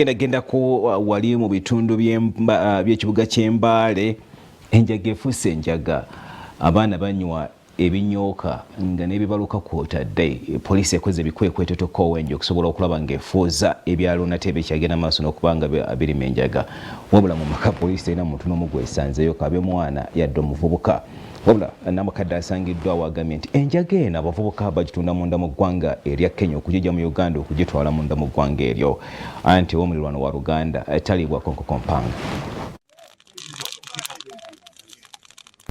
Gendako wali mu bitundu by'ekibuga ky'Embaale, enjaga efuuse enjaga. Abaana banywa ebinyooka nga n'ebibaluka kwotadde. Poliisi ekoze ebikwekweto tokkowenje okusobola okulaba ng'efuuza ebyalo nate ebikyagenda maaso n'okuba nga birima enjaga. Wabula mu maka poliisi terina muntu n'omu gwesanzeeyo, kabe mwana yadde omuvubuka. Wabula namukadde asangiddwa wagambye nti enjaga eno abavubuka bagitunda munda mu ggwanga erya Kenya okugijja mu Uganda okugitwala munda mu ggwanga eryo, anti ow'omulirwano wa Luganda taliibwako nkoko mpanga.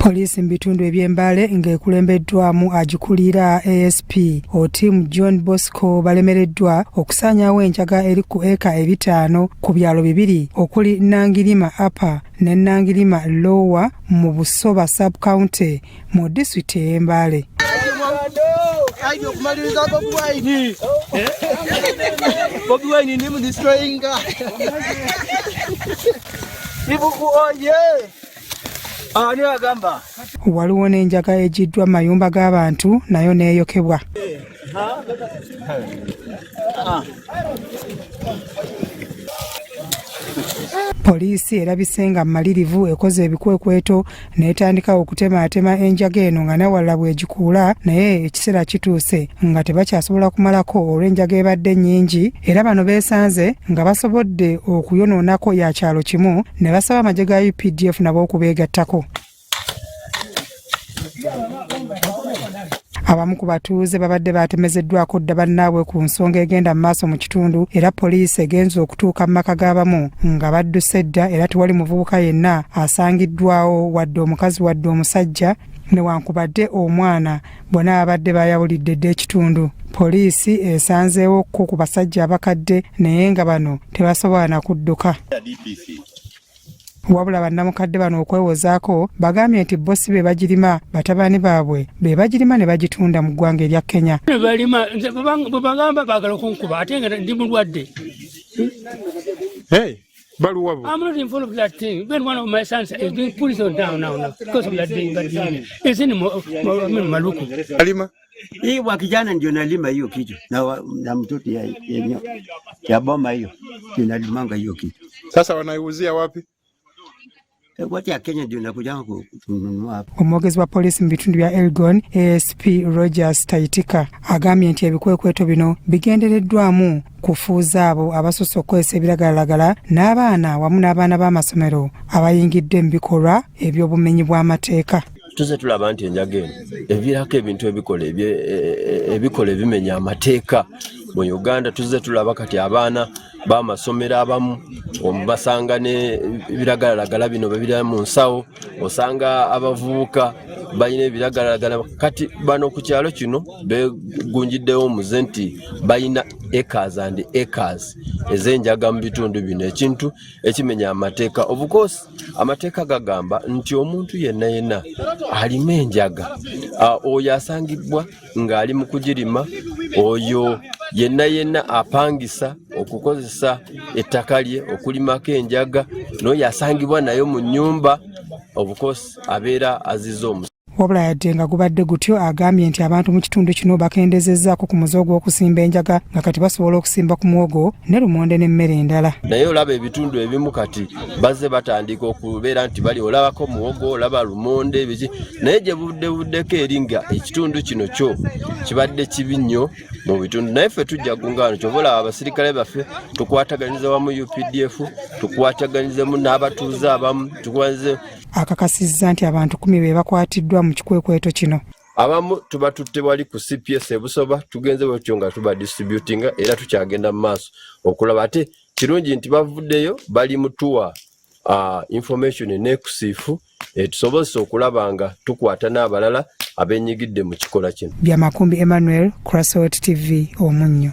Poliisi mu bitundu eby'Embaale ng'ekulembeddwamu agikulira ASP Otim John Bosco balemereddwa okusaanyaawo enjaga eri ku eka 5 ku byalo 2 okuli Nangirima Upper ne Nangirima Lower mu Busoba Sub-County mu disitulikiti ey'Embaale. Waliwo n'enjaga egiddwa mu mayumba g'abantu nayo n'eyokebwa. Poliisi erabise nga mmalirivu ekoze ebikwekweto n'etandika okutemaatema enjaga eno nga n'awalala bw'egikuula, naye ekiseera kituuse nga tebakyasobola kumalako olw'enjaga ebadde nnyingi, era bano beesanze nga basobodde okuyonoonako ya kyalo kimu ne basaba amagye ga UPDF nabo okubeegattako. Abamu ku batuuze babadde batemezeddwako dda bannaabwe ku nsonga egenda mu maaso mu kitundu, era poliisi egenze okutuuka mu maka g'abamu nga badduse dda, era tewali muvubuka yenna asangiddwawo wadde omukazi wadde omusajja newankubadde omwana, bonna babadde bayawulidde dda ekitundu. Poliisi esanzeewo ko ku basajja abakadde naye nga bano tebasobola na kudduka. Wabula bannamukadde bano okwewozaako bagambye nti bo si be bagirima, batabani baabwe be bagirima ne bagitunda mu ggwanga erya Kenya. Balima, nze bwe bagamba baagala okunkuba ate nga ndi mulwadde. Hey, baluwa bo. I'm not involved with that thing. When one of my sons is being prison down now, now because of that thing, that thing. It's in Maluku. Alima? Hii wa kijana ndio nalima hiyo kitu na mtoto ya boma hiyo ndio nalimanga hiyo kitu. Sasa wanaiuzia wapi? Watu ya Kenya ndio nakuja kununua hapa. Omwogezi wa poliisi mu bitundu bya Elgon ASP Rogers Taitika agambye nti ebikwekweto bino bigendereddwamu kufuuza abo abasoose okukozesa ebiragalalagala n'abaana wamu n'abaana b'amasomero abayingidde mu bikolwa eby'obumenyi bw'amateeka. Tuze tulaba nti enjaga eno eviirako ebintu ebikola ebimenya amateeka mu Uganda. Tuze tulaba kati abaana b'amasomero abamu basanga ne ebiragalalagala bino babira mu nsawo, osanga abavubuka balina ebiragalalagala. Kati bano ku kyalo kino begunjiddewo omuze nti balina acres and acres ez'enjaga mu bitundu bino, ekintu ekimenya amateeka. Of course amateeka gagamba nti omuntu yenna yenna alima enjaga, oyo asangibwa ng'ali mu kugirima, oyo yenna yenna apangisa okukozesa ettaka lye okulimako enjaga, n'oyo asangibwa nayo mu nnyumba, of course abeera aziza omusango. Wabula yadde nga gubadde gutyo, agambye nti abantu mu kitundu kino bakendezezzaako ku muze ogw'okusimba enjaga nga kati basobola okusimba ku muwogo ne lumonde n'emmere endala. Naye olaba ebitundu ebimu kati bazze batandika okubeera nti bali olabako muwogo, olaba lumonde biki, naye gye budde buddeko eri nga ekitundu kino kyo kibadde kibi nnyo mu bitundu. Naye ffe tujja gungaano, kyova olaba abasirikale baffe tukwataganyiza wamu UPDF, tukwataganyizemu n'abatuuze abamu, tukwataganyize. Akakasizza nti abantu 10 be bakwatiddwa mu kikwekweto kino. Abamu tubatutte wali ku CPS e Busoba, tugenze bwetyo nga tuba distributinga, era tukyagenda mu maaso okulaba. Ate kirungi nti bavuddeyo bali mu tuwa information eneekusiifu etusobozesa okulaba nga tukwata n'abalala abenyigidde mu kikola kino. Byamakumbi Emmanuel, Crossroad TV, Omunnyo.